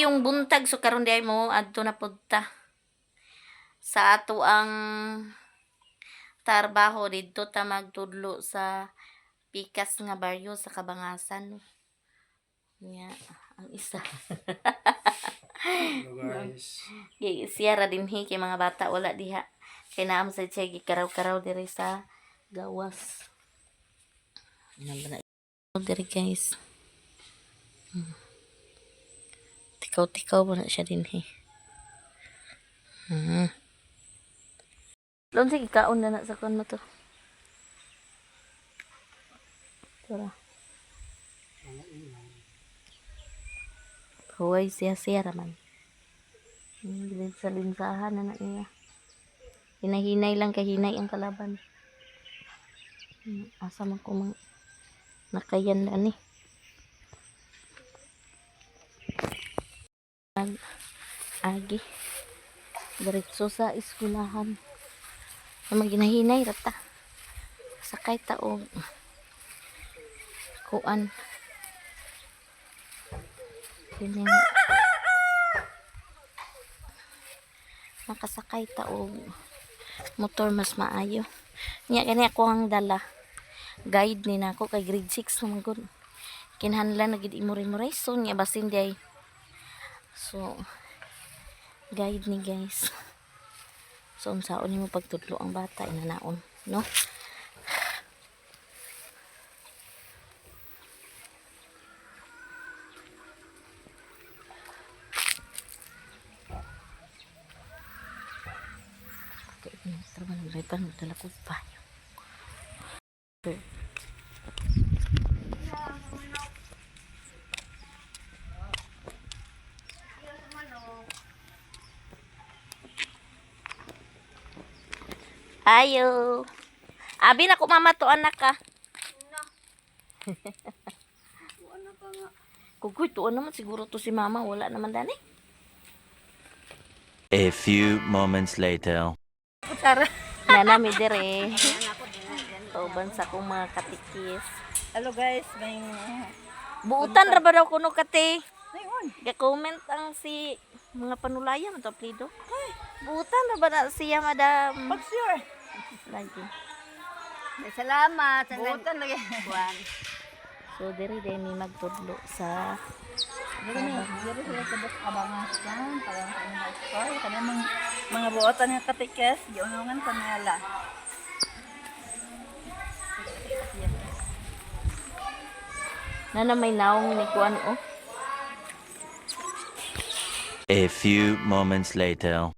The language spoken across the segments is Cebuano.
Maayong buntag. So karon diay mo adto na pud ta sa ato ang trabaho didto ta magtudlo sa Pikas nga baryo sa Kabangasan. Nya ang isa. Hello, guys. Siya ra dinhi kay mga bata wala diha. Kay naam sa siya gikaraw-karaw diri sa gawas. Ano ba na diri, guys? Tikaw-tikaw ba na siya dinhi? Lon, sige, kaon na na sa kon mo to. Tara. Huway siya siya raman. Sa linsahan na na niya. Hinahinay lang, kahinay ang kalaban. Asa man ko mang nakayan na ni. Ag agi. Diretso sa eskulahan. Ang maginahinay rata. Sakay ta og kuan. Kining nakasakay ta og motor mas maayo. Nya kani ako ang dala. Guide ni nako kay grade 6 naman gud. Kinahanglan na gid imuri-muray so nya basin di ay. So guide ni, guys. So unsaon nimo pagtudlo ang bata inanaon, no? Tara man, may pan dala ko payo. Ayo. Abi na ko mama to anak ka. Kugoy, tuon naman siguro to si mama. Wala naman dani. A few moments later. Tara. Nana mi dire. Kauban sa akong mga katikis. Hello guys, may Buutan ra ba daw kuno kate? Ayun. Ga-comment ang si mga panulaya man to aplido. Buutan ra ba na siya, madam? Pag sure. Lagi. Salamat. Buutan lagi. Kuan. So dire din mi magtudlo sa Diri sila sa bus Kabangasan, para sa mga store, kanang mga buotan nga katikes, giunungan sa nila. Nana may naong ni kuan oh. A few moments later.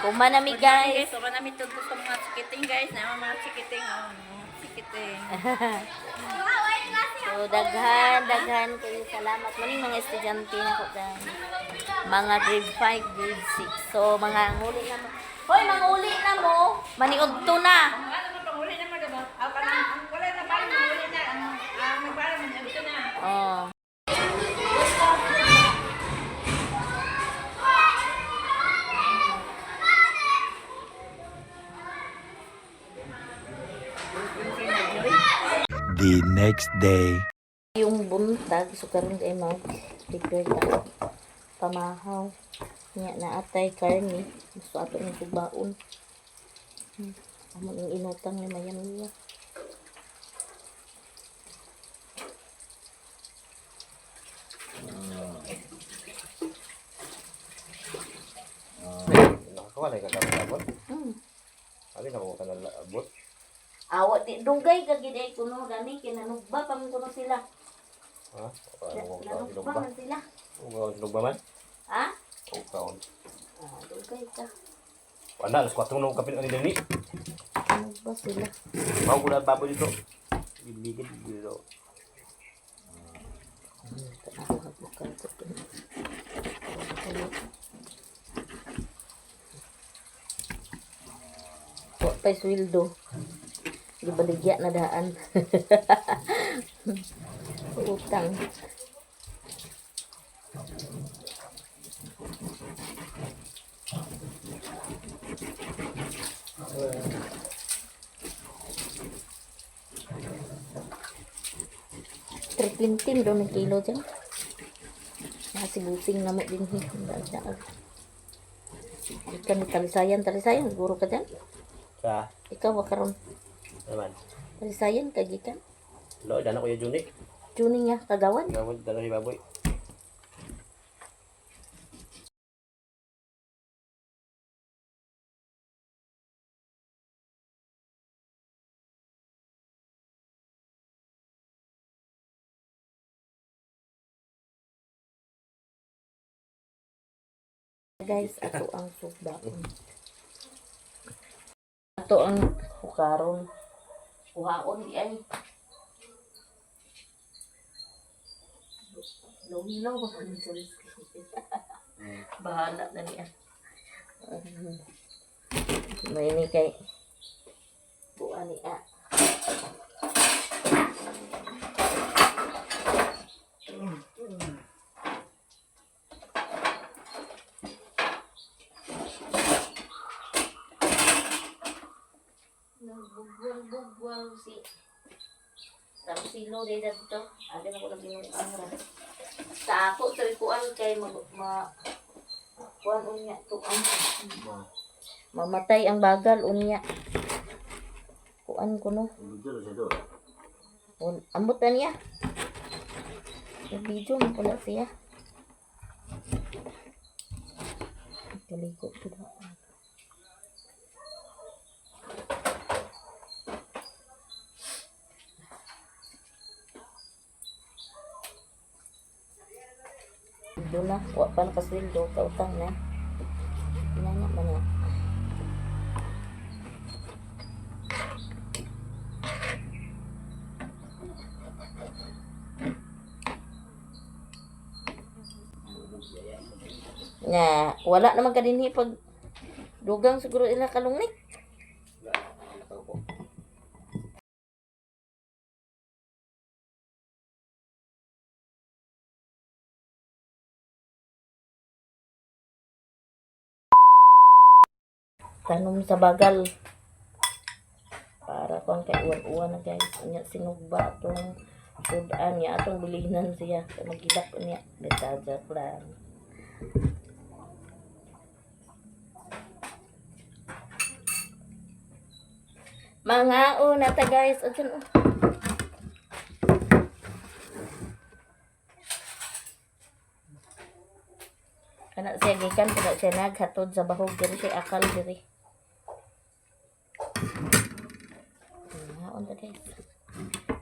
Kuma na mi, guys. So manami tudto sa mga chikiting, guys, na mga chikiting, oh, mga chikiting. So daghan daghan kayo salamat maning mga estudyante na ko guys. Mga grade 5, grade 6. So mga nguli na mo. Hoy, mga uli na mo. Maniudto na. Ano man panguli na madam? Aw kanang wala na ba uli na ang ang nagbara man dito na. Oh. The next day. Yung buntag, so karon kay mag prepare ta pamahaw. Nya na atay karne, gusto ato ning tugbaon. Amo ning inutang ni Maya niya. Nakakuha na ikaw abot? Hmm. Abi na ko kanang abot. Awa di dugay ka gid ay kuno gani kinanugba pa man kuno sila. Ha? Ano ko ka Nanugba sinugba? man sila. Ugaw sinugba man? Ha? O kaon. Ah, dugay ka. Wala, alas 4 na ko kapin ani dani. Nanugba sila. Mao ko na baboy dito. Gigit dito. Ako habukan ko to. Wa pa'y sweldo. Gibaligya na daan. Utang. 320 daw ng kilo dyan. Nasibusing na mo din hi. Daag-daag. Ikan ni talisayan, talisayan. Siguro ka dyan. Sa Ikaw wa karon. naman. Talisayan ka gikan. Lo, dana Kuya Juni. Tuning niya kagawan. Gawad dana si baboy. Guys, ato ang sugbaon. Ato ang hukaron. Kuhaon di ay. Lumilaw ba kung sa Bahala na niya. May ni kay kuha niya. Nagbugwal-bugwal si Tarsilo de dito. Aga na ko lagi ng amra. Sa ako sa kuan kay mag ma kuan unya to ang mamatay ang bagal unya. Kuan ko no. Video sa do. Ambot na niya. Yung video mo pala siya. Kaliko ko na. Sweldo na. Wa pa nakasweldo. Kautang na. Inana ba na? Na, wala naman ka dinhi pag dugang siguro ila kalungnik. Tanom sa bagal. Para kung kay uwan-uwan na guys. Unya sinugba atong sudan niya atong bilinan siya. Kay Magilak unya. Basta joke lang. Mga una ta guys. Ayan, oh. Kana siya gikan kana siya naghatod sa bahog diri siya akal diri. Mga ta guys.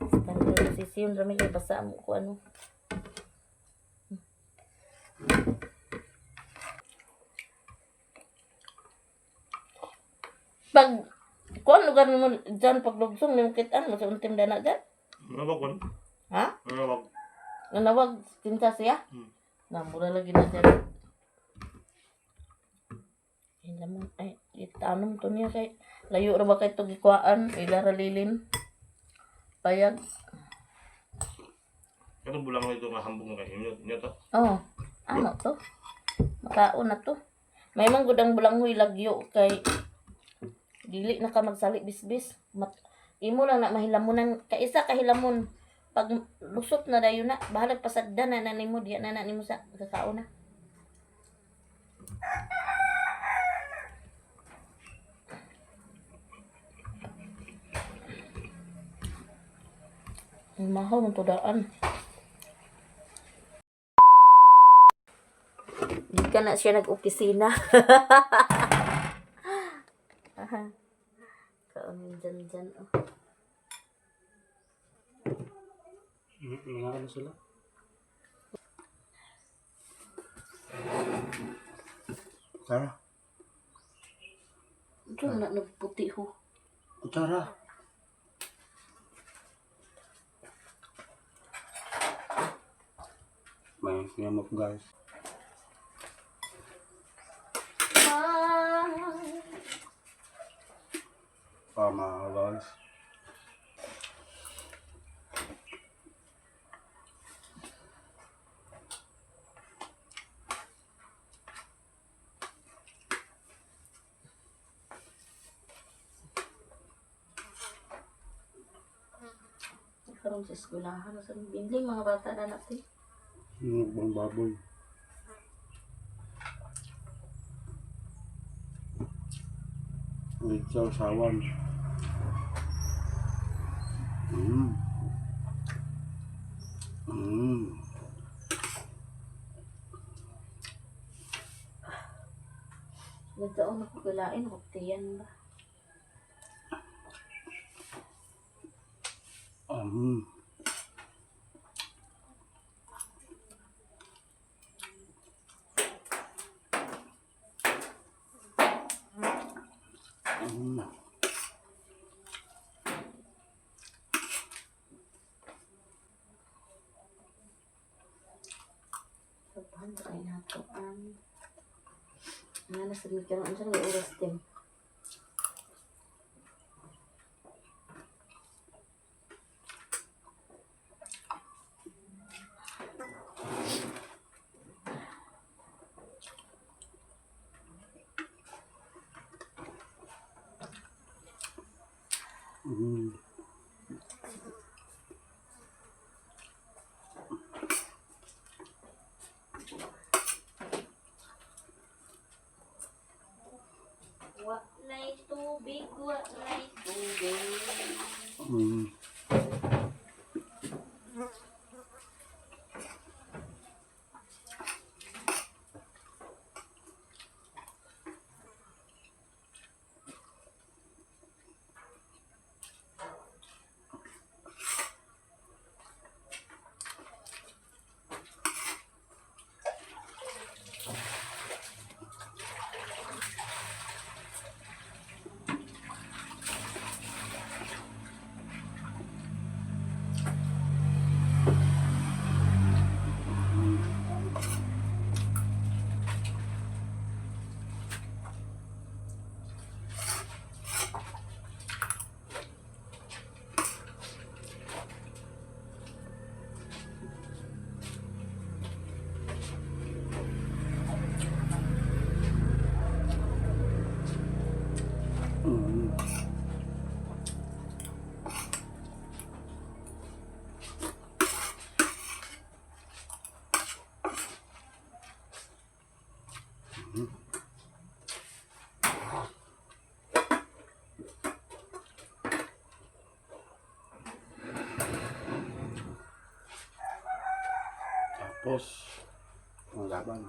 Standard sisiyon rami kay basa mo ko ano. Pag kuan lugar mo dyan pag lugsong nimo kitaan mo sa untim dana dyan. Nawag kon. Ha? Nawag. Nanawag tinta siya? Hmm. Namura lagi na siya. Ay, lamon. Ay, itanom to niya kay layo ra ba kay to gikuhaan ila ra lilin. Payag. Katong bulang na ito nga hambog nga kay inyo inyo to. Oh, ano to? Makaon na to. May man gud ang bulanghoy lagyo kay dili na ka magsali bisbis. Mat imo lang na mahilamunan kaisa kahilamon pag lusot na dayon na bahalag pasagdan na na nimo diya na na nimo sa kakaon na. Ang Mahaw ng tudaan. Di ka na siya nag-opisina. Kaon dyan dyan. Oh. Mga ano sila? Tara. Diyan na nagputi ho. Tara. May sinamap guys. Tama guys. Karon sa eskwelahan sa binding mga bata na natin. Bang baboy. With sausawan. Nagtaon ako kulain, huktiyan ba? Sabahan ba kayo nato ang nga nasa mi karon unsa na oras din. Wa nay tubig, wa nay tubig. Tapos, ang laban.